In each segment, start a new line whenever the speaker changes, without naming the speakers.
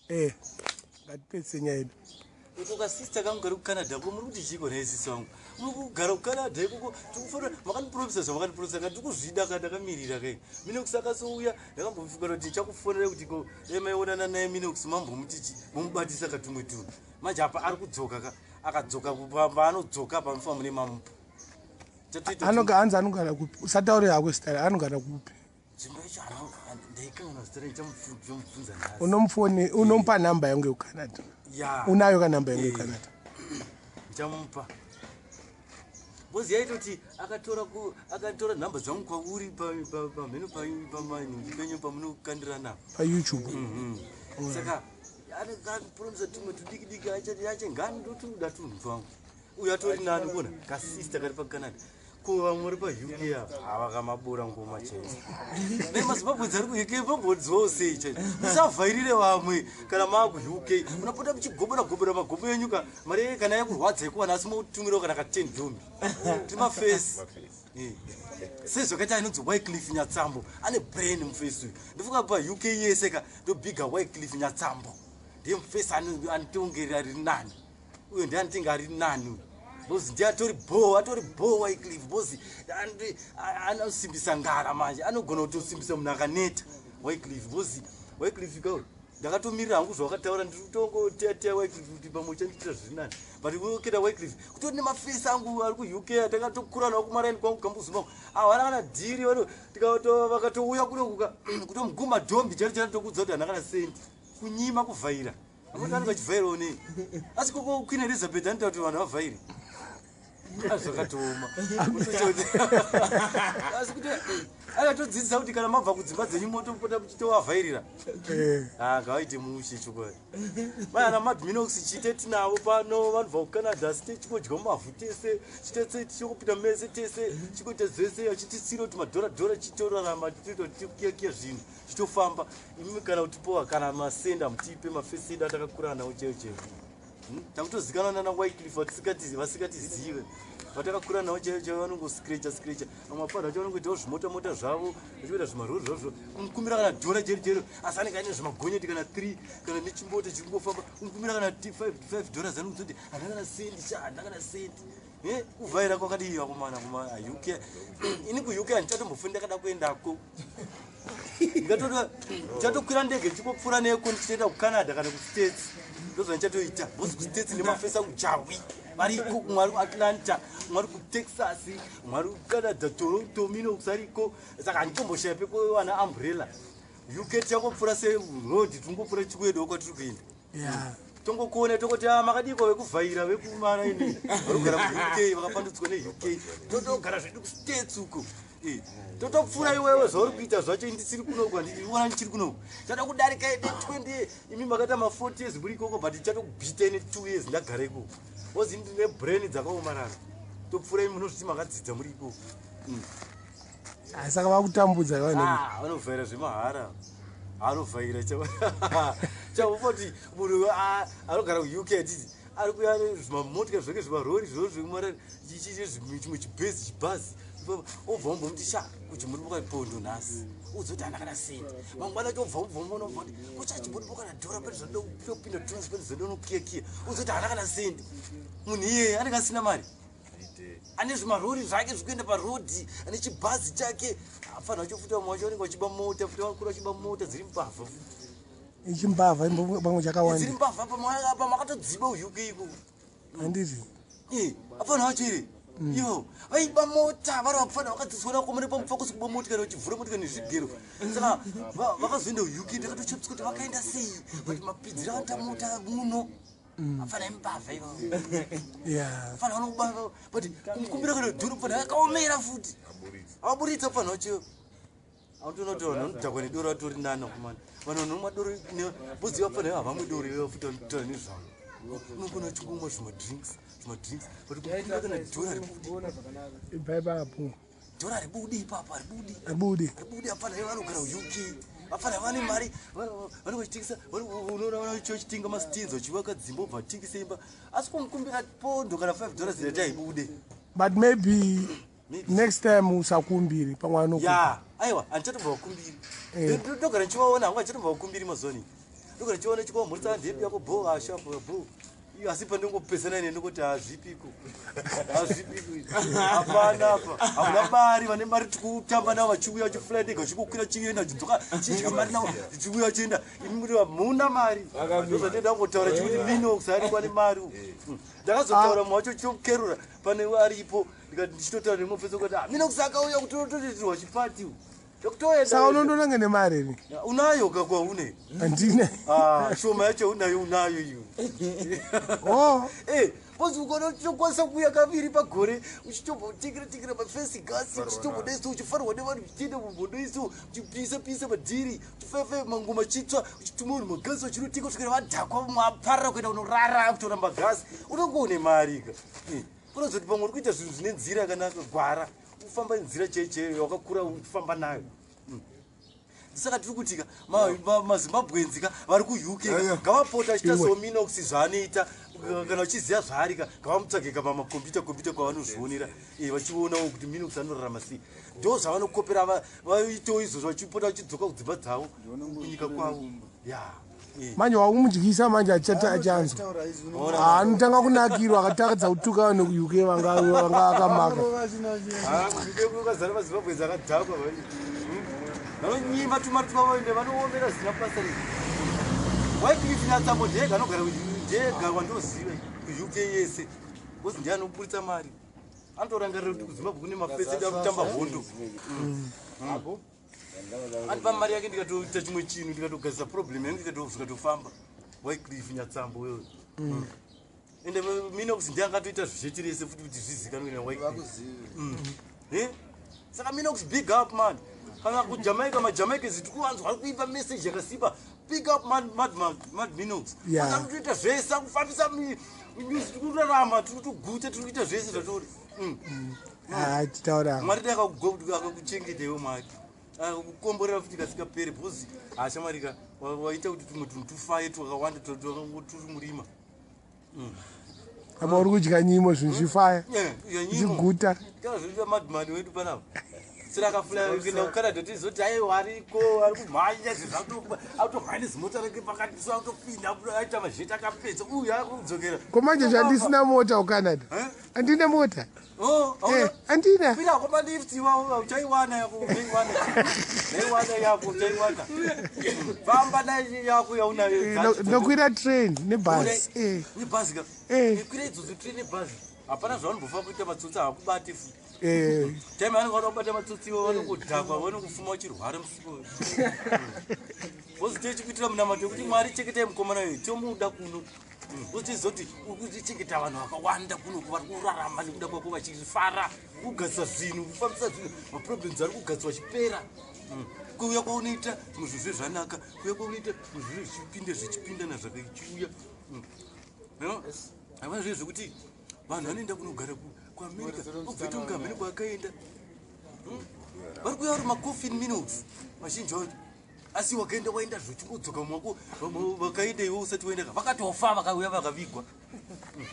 Eh, ngatipedzise nyaya yedu.
Uko kasista kangu kari kuCanada ko, muri kuti chiiko nhai sisi wangu? Muri kugara kuCanada ikoko, tikufanira makandipromisa zvamakandipromisa ka, ndikuzvida ka, ndakamirira kai. Minox akasouya, ndakambofunga kuti ndichakufonera kuti ko dai maionana naye Minox, mambomuti chi momubatisa katumwe tunhu. Manje apa ari kudzoka ka, akadzoka paanodzoka pamufa mune mamupa.
Anoga hanzi anogara kupi? Usataure hako zita, anogara kupi? Unomufone, unomupa namba yangu yekuCanada. Unayo ka namba yangu yekuCanada?
Ndichamupa. Bozi yaitoti akatora akatora nhamba dzangu kwauri pamheno pamaningi penyu pamunokandirana
paYouTube.
Saka anenge tumwe tudiki diki achati yache ngani ndotuda tunhu twangu. Uyu atori nani kuona kasista kari paCanada. Ko vamwe vari paUK apa havakamabura ngoma chaidzo. NemaZimbabwe dzari kuUK vambodziwawo sei chaidzo. Musavhairire vamwe kana maakuUK. Munopota muchigobora gobora magobo enyu ka, mari kana yakurwadza yekuwana asi motumirawo kana ka 10 dombi. Tiri mafesi. Sezvakaita anonzi Wycliffe Nyatsambo ane brain mufesi uyu. Ndofunga paUK yese ka ndobhiga Wycliffe Nyatsambo. Ndiye mufesi anotongerera riri nani. Uyo ndiye anotenga ari nani uyu. Bozi ndiye atori bho, atori bho Wycliffe. Bozi anosimbisa ngara manje, anogona kutosimbisa munhu akaneta Wycliffe. Bozi Wycliffe ka ndakatomirira hangu zvawakataura, ndiri kutongoteya Wycliffe kuti pamwe uchandiitira zviri nani. But uketa Wycliffe kutori nemafesi angu ari kuUK atakatokura nawo kumaraini kwangu kambuzuma, havana kana dhiri, vakatouya kuno kutomuguma dhombi charo charo, tokuudza kuti hana kana sendi, kunyima kuvhaira. Vanhu vachivhairawo nei? Asi koko Queen Elizabeth anoita kuti vanhu vavhaire. Zvakatooma. Asi kuti akatodzidzisa kuti kana mabva kudzimba dzenyu motopota muchitovavhairira. Ah, ngavaite mushe chokwadi. Mai ana Madminox chite tinavo pano, vanobva kuCanada, site chikodya mumavhu tese, chitese tichikupinda mese tese, chikoita zvese achititsira kuti madhora dhora chitorarama, tichitoita kuti tikiyakiya zvinhu chitofamba. Imi kana kutipowa kana masenda mutipe mafesi edu atakakura nawo chaiyo chaiyo. Takutozikanwa nana Wycliffe vasikatizive vatakakura navo chaiyo chaiyo, vanongoscratcha scratcha. Vamwe vapfanha vacho vanongoitawo zvimota mota zvavo, vachiita zvimarori zvavo, kumukumbira kana dhora chero chero, asi anenge aine zvimagonyeti kana 3 kana nechimbota chikungofamba. Kumukumbira kana $5 anokuzoti handina kana sendi sha, handina kana sendi. Kuvhaira kwakadii vakomana kuma UK? Ini kuUK handichatombofi ndakada kuendako. Ndichatokwira ndege ndichingopfuura neko ndichitoenda kuCanada kana kuStates, ndozvandichatoita. Bozi kuStates nemafesa kujawi variko, kumwe ari kuAtlanta, umwe ari kuTexas, umwe ari kuCanada, Toronto, Minox ariko. Saka handitomboshaya pekuwana umbrella. UK tichangopfuura seroad, tingopfuura chikuedawo kwatiri kuenda. Tongokuona tongoti ah, makadiko vekuvhaira vekumaraini varikugara kuUK vakapandudzwa neUK, totogara zvedu kuStates uko. Totopfuura iwewe zvauri kuita zvacho, ndisiri kunoku, handiona ndichiri kunoku, chada kudarika ine 20, imi makaita ma40 years muri ikoko, but chatokubhita ine 2 years ndagara ikoko. Ozi ndine brain dzakaomarara, topfuura imi munozviti makadzidza muri ikoko.
Saka vakutambudza
vanhu. Ah, vanovhaira zvemahara, anovhaira chavopoti munhu anogara kuUK atiti ari kuya zvimamotika zvake, zvimarori zviro zvekumara, chimwe chibhezi chibhazi, obva wambomuti sha kuti muri boka pondo nhasi, udzoti hana kana sendi. Mangwana acho obva ubva umona ubva kuti kucha chimbori kana dhora pane zvanoda kupinda transport zvanoda unokiyakiya, udzoti hana kana sendi. Munhu iyeye anenge asina mari, ane zvimarori zvake zvikuenda parodhi, ane chibhazi chake. Afanira wacho futi, vamwe vacho vanenge vachiba mota futi, vakura vachiba mota dziri mbavha futi.
Ichimbavha pamwe chakawanda.
Dziri mbavha, pamwe akatodziba uUK iko.
Handiti?
Afanira wacho iri yo vaiba mota vari vapfana vakadzidziswa nakomane pamupfakosi kuba motikari, vachivhura motikari nezvigero. Saka vakazoenda kuUK, ndakatochepisa kuti vakaenda sei, but mapidziro anoita mota muno, afana imbavha ivavo. Afana vanokuba, but kumukumbira kana dhuru mfana akaomera futi avaburitsa mfana wacho. Autoona kuti vanhu vanodhakwa nedoro atori nana kumana vanhu vanomwa doro bozi vapfana havamwe doro ivo futi vanotaura nezvavo, unogona uchingomwa zvimadrinks zvimadrinks, but kumukumbira kana dhora ribudi.
Ibva ipapo.
Dhora ribudi ipapo, haribudi.
Ribudi.
Ribudi. Vapfana vanogara UK, vapfana vane mari, vanenge vachitengesa, unoona vachitenga mastinzi, vachivaka dzimba, obva vatengesa imba, asi kumukumbira pondo kana $5 rati haibude.
But maybe next time usakumbiri, pamwe anokupa.
Ya, aiwa, handichatobva vakumbiri. Ndogara ndichivaona hangu, handichatomba vakumbiri mazoni. Ndogona chiona chikomhorisa ndepi yako bho ashapo bho. Iyo asi pandingopesana ine ndikuti hazvipiko. Hazvipiko. Hapana apa. Hamuna mari vane mari tikutamba navo vachiuya vachifly ndega vachikukwira chienda chidzoka chidya mari navo chiuya chienda. Imi muri hamuna mari. Ndozvatenda kungotaura chikuti Minox ariko ane mari. Ndakazotaura mumwe wacho chokerura pane aripo ndikati ndichitotaura nemufeso kuti ah Minox akauya kutototirwa chipati. Ndikutoenda.
Saka unondonanga nemari ere?
Unayo kakwa une.
Handina.
Ah, shoma yacho unayo unayo iyo.
Oh.
Eh, bozi ukaona uchitokwanisa kuuya kaviri pagore uchitombotekera tekera mafesi gasi uchitombodaisa uchifarwa nevanhu uchienda mumbodoiso uchipisa pisa madhiri uchifefe mangoma chitsva uchituma vanhu magasi vachinotenga kusvikira vadhakwa vamwe vaparara kuenda kunorara kutora magasi unonge une mari ka. Eh, kunozoti pamwe uri kuita zvinhu zvine nzira yakanaka gwara ufamba nzira chaiyo chaiyo wakakura uchifamba nayo. Saka tiri kuti ka maZimbabweans ka vari kuUK ngavapota achiita soMinox zvaanoita kana uchiziva zvaari ka ngavamutsvage ka pamakombiyuta kombiyuta kwavanozvionera vachionawo kuti Minox anorarama sei. Ndo zvavanokopera vaitewo izvozvo vachipota vachidzoka kudzimba dzavo kunyika kwavo. Ya.
Manje wakumudyisa manje achata achanzwa. Anotanga kunakirwa akatadza kutuka vanhu kuUK vanga vanga akamaka.
UK kukazara maZimbabweans akadhakwa vai. Vanonyimba tumari twavo ende vanoomera zvisina basa rei. Wycliffe Nyatsambo ndega anogara ndega wandoziva kuUK yese. Bozi ndiye anoburitsa mari. Anotorangarira kuti kuZimbabwe kune mafesi edu arikutamba hondo. Andipa mari yake ndikatoita chimwe chinhu ndikatogadzisa problem yangu ikatofamba. Wycliffe Nyatsambo wewe. Ende Minox ndiye angatoita zvizheti rese futi kuti zvizikanwe naWycliffe. Eh? Saka Minox big up man. Kana kuJamaica maJamaicans tikuvanzwa vari kuimba message yakasimba. Big up man mad mad, mad Minox.
Yeah.
Kutoita zvese kufambisa news tikurarama tiri kutoguta tiri kuita zvese zvatori.
Ah, titaura.
Mwari dai akakuchengeta iwe Mwari. Akakukomborera futi kasikapere because hashamarika waita kuti tumwe tunhu tufaye twakawanda turi murima.
Apa uri kudya nyimo zvinhu zvifaya.
Yeah, nyimo.
Uchiguta.
Kana zvinoita madman wedu panapa. Sira akafula kuenda kuCanada tizoti aiwa ariko ari kumhanya zvinhu akutomhanya nezimota rake pakati so akutopinda aita mazheti akapedza uyu akudzokera.
Ko manje zvandisina mota kuCanada.
Eh?
Handina mota.
Oh,
Eh, handina.
Kwira kwa lift iwawo uchaiwana yako uchaiwana. Naiwana yako uchaiwana. Famba nayo yako yaunayo.
Ndokwira train nebhasi. Eh.
Nebhazi ka.
Eh.
Kwira idzodzo train nebhazi. Hapana zvavanobva kuita matsotsi hakubati futi.
Eh.
Time vanenge vada kubata matsotsi ivo vanongodhakwa vanongofuma vachirwara musiku. Vozi tichikuitira munamato wekuti Mwari chengetai mukomana uyu tomuda kuno. Vochizoti uri kuchengeta vanhu vakawanda kuno vari kurarama nekuda kwako vachifara kugadzisa zvinhu kufambisa zvinhu maproblems ari kugadziswa achipera. Kuuya kwaunoita zvimwe zvinhu zvezvanaka kuuya kwaunoita zvimwe zvinhu zvichipinda zvichipindana zvakachiuya. Havana zvinhu zvekuti vanhu vanoenda kunogara kuAmerica obvaita kunge hamene kwaakaenda. Vari kuuya vari macoffin Minox mazhinji acho. Asi wakaenda waenda zvochingodzoka mwako vakaenda iwe usati waenda vakatofa vakauya vakavigwa.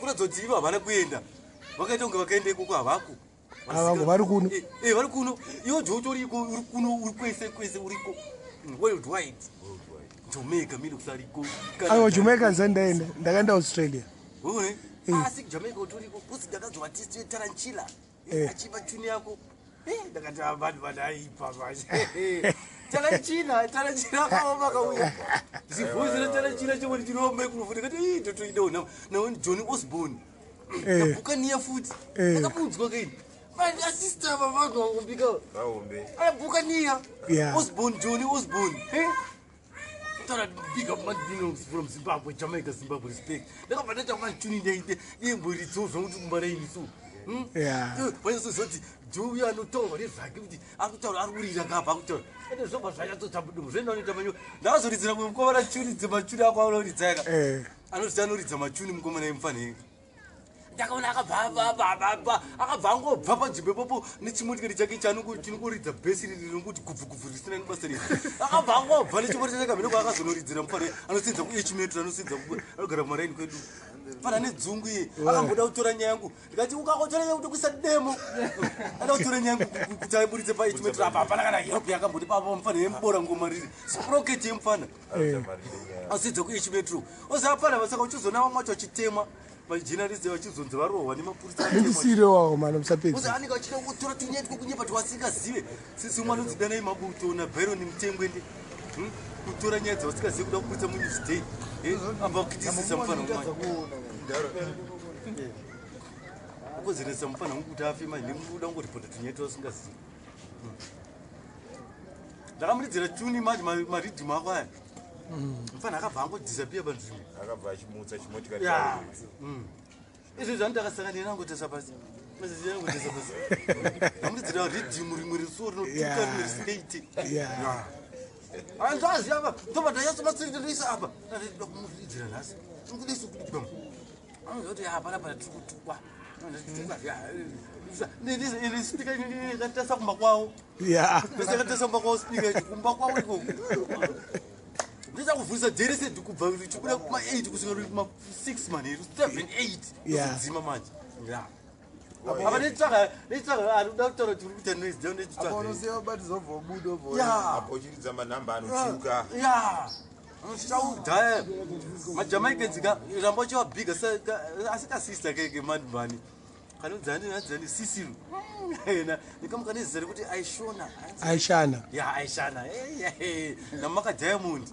Kuratidza kuti ivo havana kuenda. Vakaita kunge vakaenda ikoko havako.
Havako, vari kuno.
Vari kuno. Iwe jo utoriko uri kuno uri kwese kwese uriko. Worldwide. Jamaica Minox ariko.
Aiwa Jamaica ndisati ndaenda. Ndakaenda Australia.
Uone? Asi Jamaica utoriko. Pusi ndakazwa artist yeTaranchila. Achipa tune yako. Ndakati vanhu vanaipa manje. Taranchila, Taranchila akaoma akauya. Zivhuzi reTaranchila chomwe chirombe kunofu ndikati ii totoidawo nawo Johnny Osborne. Ndabhukaniya futi. Ndakamunzwa kaini. Vanhu artist ava vanhu vangombika.
Vaombe.
Abhukaniya.
Yeah.
Osborne, Johnny Osborne. Eh? Taura big up Mad Minox from Zimbabwe, Jamaica, Zimbabwe respect. Ndakabva ndaita machuni ndaite imboridzo zvokuti kumba raini so.
Yeah.
Vanyatsoziva kuti Joe uyo anotaurwa nezvake kuti ari kutaura ari kurira kapa ari kutaura. Ende zvobva zvanyatsotabuda zvoenda unoita manyo. Ndakazoridzira mumwe mukomana chuni dzemachuni ako anoridza yaka. Anoziti anoridza machuni mukomana yemufanhenge. Ndakaona akabva angobva panzvimbo ipopo nechimotikari chake chinongoridza bhesi riri rinongoti gubvu gubvu risina nebasa riri. Akabva angobva nechimotikari chake hameno kwaakazonoridzira mufana anosenza kuH Metro anosenza anogara kumaraini kwedu. Fana nedzungu iye akamboda kutora nyaya yangu ndikati ukangotora nyaya kutokuisa demo. Ada kutora nyaya yangu kuti aiburitse paH Metro apa hapana kana help yakamboti papa mufana yemubora ngoma riri sprocket yemufana. Asidza kuH Metro. Ozapana vasaka uchizoona vamwe vacho vachitemwa, majournalist vachizonzi varohwa nemapurisa vatemwa.
Ndisire wako mana musapedzi.
Uzi anenge achida kutora tunyaya twekunyepa twasingazive. Sisi umwe anonzi Danai Mabuto naByron Mutengwende. Kutora nyaya dzavasingazive kuda kuburitsa muNewsday. Amba kukitisisa mufana wamai. Kukonzeresa mufana wangu kuti afe manje nekuda kungoripota tunyaya twasingazive. Ndakamuridzira tuni manje maridhimu ako aya. Mufana akabva angodisappear panzvimbo.
Akabva achimutsa chimotikari.
Ya. Izvo zvandakasangana nangotesa pasi. Ngotesa pasi. Ndamuridzira ridhimu rimwe resuo rinotuka rimwe risingaiti. Anzazi apa ndobva ndanyatso matsirisa apa. Ndada kumuridzira nhasi. Ndikudisa kuti bam. Anozoti hapana pana tiri kutukwa. Ndikatasa kumba kwavo. Ndikatasa kumba kwavo speaker kumba kwavo ikoko. Ndichakuvhurisa jeri kubva richibuda kuma 8 kusvika kuma 6 manheru 7 8. Dzima manje. Apa nditsvaga ari kuda kutaura kuti uri kuita noise down nditsvaga.
Apa unosiya wabatidza wobva wabuda wobva.
Apa uchiridza manhamba anotuka.
Unochaudhaya. MaJamaicans ka ramba uchivabhiga asi kasista keke madmani. Kanonzi ani Cecil. Yena ndikamuka nezita rekuti Aishona.
Aishana.
Ya Aishana. Namaka Diamond.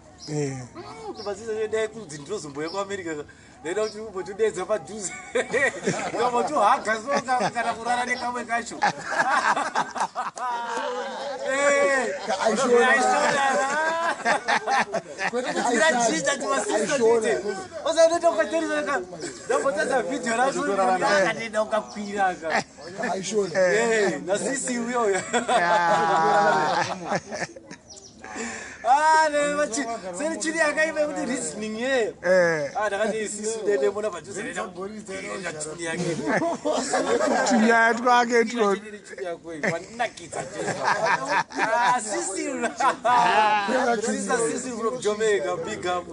Kubasisa dai kunzi ndinozomboya kuAmerica. Ndaida kuti umbotodedza padhuze. Ukambotohaga so kana kurara nekamwe kacho.
Aishona.
Tirachita timasista tite. Osanoita ukatarisa ka. Ndambotadza video racho akatenda ukakwira ka.
Aishona.
Na sisi uyoyo. Seri chiri yakaiva yekuti reasoning ye. Ndakati isisu dende mona padhuze nechuni yake.
Tunyaya twake two.
Chuni yako wanakidza jesu. Sisi. Sister Sisi from Jamaica, big up.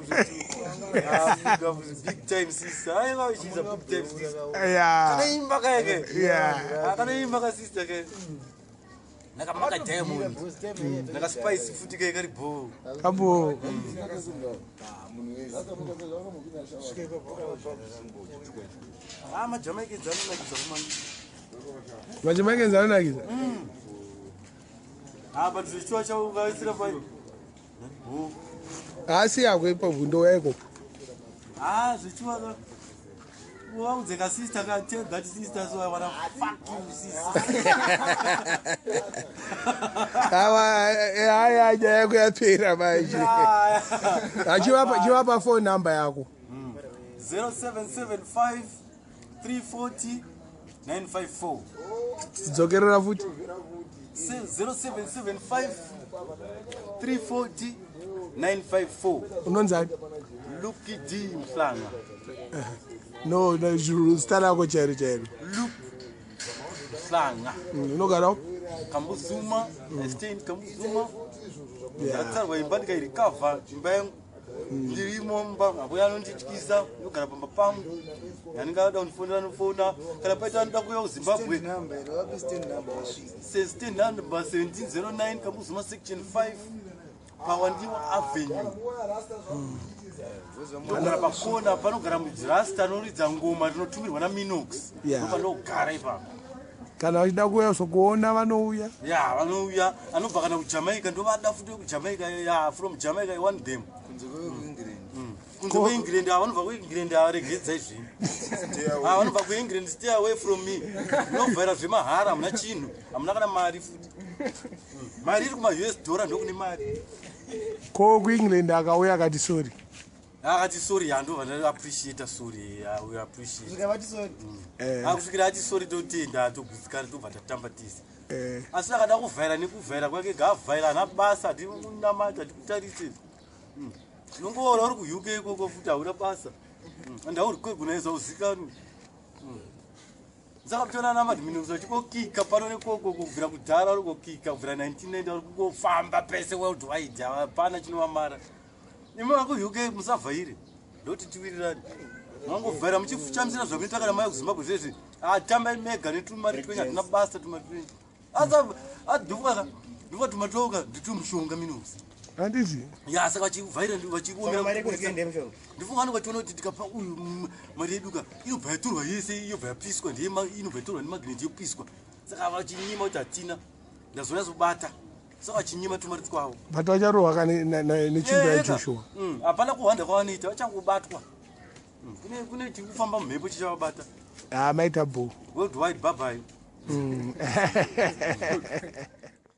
Big up, big time sister. Aiwa, she's a big time sister. Kanaimba kake. Kanaimba ka sister ke. Nakamaka Diamond. Naka Spice futi ke kari bo.
Kabo.
MaJamaicans anonakidza kumani.
MaJamaicans anonakidza.
But zvichiwa chavo ungaisira pai.
Asi yako ipapo ndouya ikoko.
Zvichiwa ka. Waudze ka sister ka tell that sister so I wanna fuck you sister.
Awa haya nyaya yako yapera manje. Chivapa phone number yako.
0775 340 954.
Dzokerera futi.
0775 340 954.
Unonzani?
Lucky D Mhlanga.
No, zita rako chairo chairo.
Luke Mhlanga.
Unogara?
Kambuzuma, I stay in Kambuzuma. Ndatsarwa imba ndikairikavha imba yangu. Ndirimo mumba, apo anondityisa, ndogara pamba pangu. Anenge ada kundifonera anofona. Kana paita anoda kuuya kuZimbabwe. Stand number 1709 Kambuzuma section 5 Pawandiwa Avenue. Ndogara pakona panogara mujirasta anoridza ngoma rinotumirwa naMinox. Ndopandogara ipapo.
Kana vachida kuuya kuzokuona vanouya.
Ya, vanouya. Anobva kana kuJamaica, ndovada futi kuJamaica. Ya, from Jamaica I want them. Kunze kuEngland, vanobva kuEngland avaregedza izvini. Vanobva kuEngland, stay away from me. Munovhaira zvemahara, hamuna chinhu, hamuna kana mari futi. Mari iri kuma US dollar ndokune mari.
Ko kuEngland akauya akati sorry.
Akati sorry, handobva ndaappreciata sorry, we appreciate. Kusvikira ati sorry totenda, togutsikana, tobva tatamba tese. Asi akada kuvhaira nekuvhaira kwake gaavhaira, haana basa, hatikunamata, hatikutarise. Unongoona uri kuUK ikoko futi hauna basa. And hauri uzikanwi. Saka kutoona ana madminox vachingokika pano nekoko kubvira kudhara vari kukika kubvira 1990 vari kungofamba pese worldwide, hapana chinovamara. Imi vakuUK musavhaire, ndoti tiwirirane. Mangovhaira muchichamisira zvamunoita kana mauya kuZimbabwe zvezvi. Tambai mega netumari twenyu, hatina basa tumari twenyu. Asi adhuvuka tumari twauka nditumushonga Minox.
Handiti?
Ya, saka vachivhaira,
Saka mari yekuti
vachiomera.
mushonga.
Ndifunga vanenge vachiona kuti tikapa uyu mari yedu ka, inobva yatorwa yese, inobva yapiswa, ndiye inobva yatorwa nemagneti yopiswa. Saka vachinyima kuti hatina, ndazonyasobata. Saka vachinyima tumari twavo.
But vacharohwa ka nechimbo yaJoshua.
Hapana kuhwanda kwavanoita, vachangobatwa. Kune chiri kufamba mumhepo chichavabata.
Ha, maita bho.
Worldwide, bye bye.